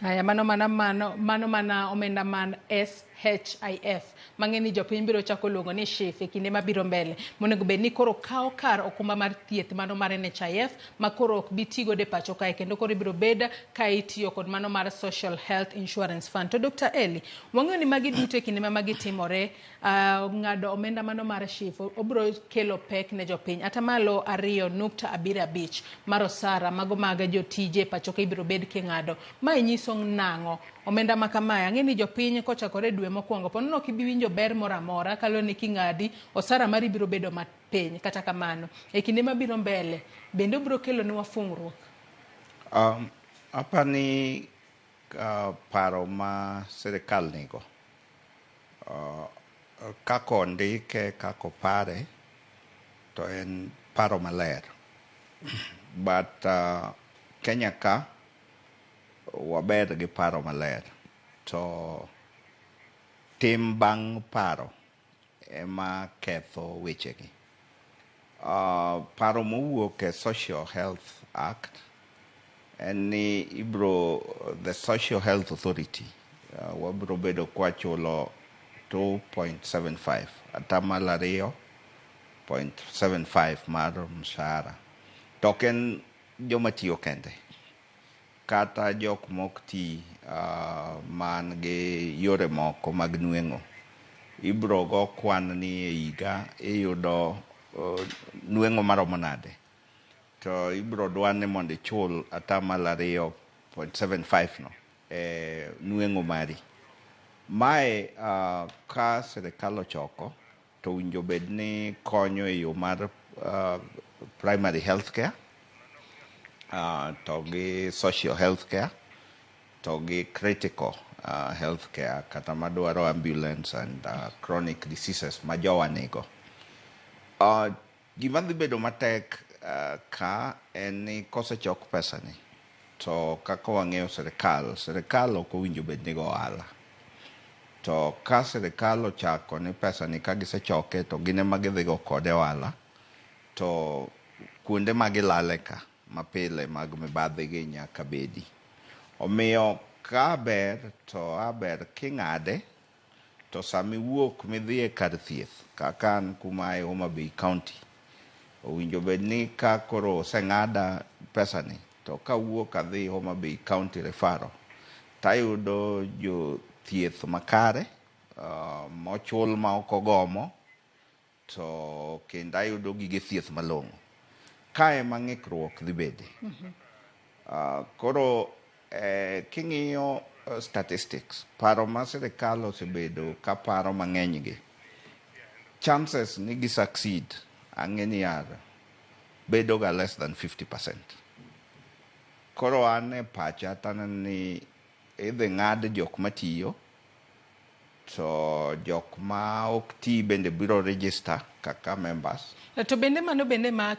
Haya, mano mana omenda man SHIF mang'e ni jopiny biro chako luongo ni SHIF e kinde mabiro mbele, monego bed ni koro kawo kar okumba mar thieth mano mar NHIF ma koro ok bi tigodo e pacho kae, kendo koro ibiro bed ka itiyo kod mano mar Social Health Insurance Fund. To Dr. Eli, wang'eyo ni magi duto e kinde ma magi timore, ng'ado omenda mano mar SHIF obiro kelo pek ne jopiny. 2.75% mar osara mago mag jotije e pacho ka ibiro bed king'ado. Mae nyiso nang'o? Omenda ma kamae, ang'e ni jopiny kochakore dwe mokwongo, po nono ok ibi winjo ber moro amora kaluwore ni king'adi, osara mari biro bedo mapiny. Kata kamano, e kinde mabiro mbele, bende obiro kelo nwa fungruok? Apani paro ma sirikal nigo, kaka ondike, kaka opare, to en paro maler. But Kenya ka waber gi paro maler, to tim bang' paro ema ketho wechegi. Paro mowuok e Social Health Act en ni ibro the Social Health Authority, wabro bedo kwachulo 2.75, 2.75% mar mshahara. To ok en joma tiyo kende, kata jok mok ti, man gi yore moko mag nweng'o, ibro go kwan ni e higa iyudo nweng'o maromo nade, to ibro dwa ni mondo ichul 2.75% no e nweng'o mari. Mae ka sirikal ochoko to owinjo bed ni konyo e yo mar primary health care, to gi social health care, to gi critical health care, kata madwaro ambulance and chronic diseases ma jowa nigo. Gima dhi bedo matek ka en ni kosechok pesa ni, to kaka wang'eyo sirikal, sirikal ok owinjo bed ni go ohala. To ka sirikal ochako ni pesa ni ka gisechoke to gin ema gidhi go kode ohala, to kuonde ma gilale ka mapile mag mibadhi gi nyaka bedi. Omiyo ka ber to aber king'ade, to sama iwuok midhi e kar thieth, kaka an kuma ae Homa Bay County, owinjo bed ni ka koro oseng'ada pesa ni, to kawuok adhi Homa Bay County Referral, tayudo jothieth makare, mochul ma ok ogomo, to kendo ayudo gige thieth malong'o. Ka ema ng'ikruok dhi bede. Koro king'iyo statistics, paro ma sirikal osebedo ka paro mang'eny gi, chances ni gi succeed ang'e ni are bedo ga less than 50%. Koro an e pacha taneno ni idhi ng'ad jok matiyo, to jok ma ok ti bende biro register kaka members. To bende mano bende ma